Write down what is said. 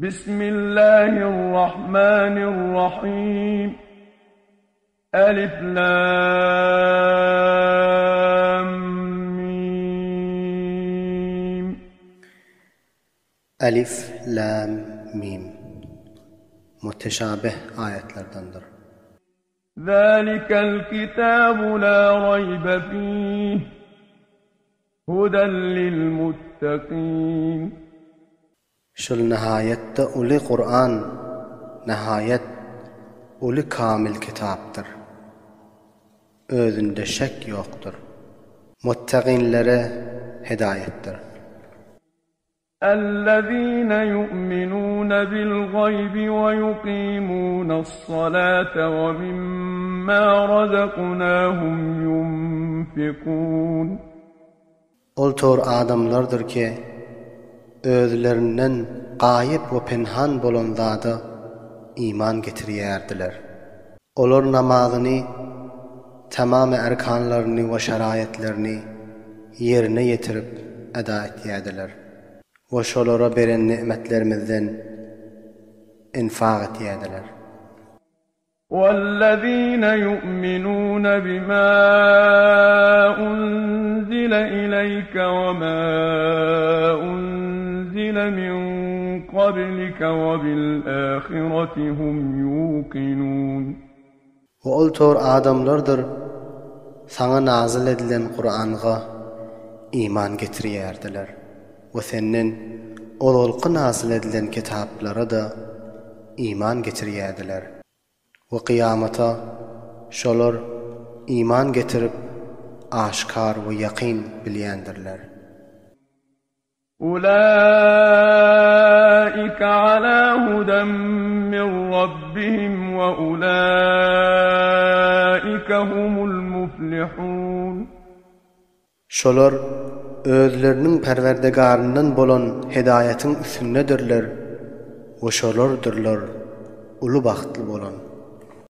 Bismillahirrahmanirrahim. Elif Lam Mim. Elif Lam Mim. Muteşabih aýatlardandyr. Zalikel kitabu la raybe fih. Huden lil muttaqin. Şul nihaýatda uly Kuran nihaýat uly kamil kitapdyr. Özünde şek ýokdur. Muttagynlara hedaýatdyr. Ellezine yu'minune bil gaybi we yuqimune's-salate we mimma razaknahum yunfikun. Ol tor adamlardyr ki, özlerinden gaýyp we penhan bolan zada iman getirýärdiler. Olar namazyny, tamamy erkanlaryny we şaraýatlaryny ýerine ýetirip eda etýärdiler we şolara beren ni'metlerimizden infak etýärdiler. وَالَّذِينَ يُؤْمِنُونَ بِمَا أُنْزِلَ إِلَيْكَ وَمَا أُنْزِلَ مِنْ قَبْلِكَ وَبِالْآخِرَةِ هُمْ يُوقِنُونَ. We ol tor adamlardyr saňa nazyl edilen Kuranga iman getirýärdiler we senden ozalky nazyl edilen kitaplara-da iman getirýärdiler we kyýamata şolar iman getirip aşkar we ýakyn bilýändirler. Ulaika ala hudan min rabbihim we ulaika humul muflihun. Şolar özleriniň Perwerdigaryndan bolan hedaýatyň üstündedirler we şolardyrlar uly bagtly bolan.